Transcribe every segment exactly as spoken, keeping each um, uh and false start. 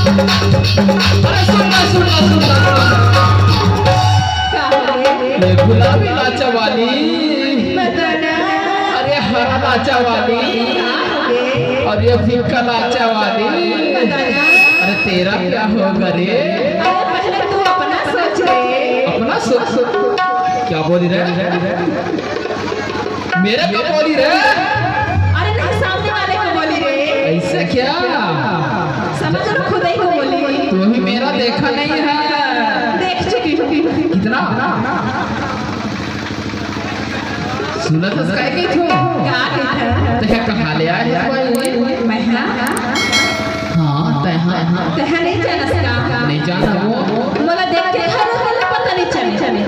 अरे सुन ना, सुन ना, सुन ना, सुन ना। का है? ये गुलाबी लाचा वाली, बताना। अरे हरा लाचा वाली, का है? और ये फीका लाचा वाली, बताना। अरे तेरा क्या होगा रे? अरे पहले तू अपना सोच रे। अपना सोच? क्या बोली रे? मेरे को बोली रे? अरे नहीं, सामने वाले को बोली रे। ऐसे क्या? समझ लो, खुद ही को बोली। तू ही मेरा देखा नहीं है। देख चुकी हूँ। कितना? सुना था उसका एक ही क्यों? का कहा? तो क्या कहा ले आए? मैं हाँ? हाँ, तै हाँ। तै हाँ नहीं जानस का? नहीं जाना वो। मोला देख के घलो मोला पता नहीं चले।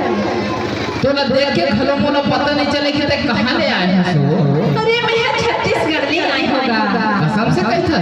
तोला देख के घलो मोला पता नहीं चले कि तै कहाँ ले आए हस वो। अरे मैं यहाँ छत्तीसगढ़ ले आई होगा। कसम से कही था?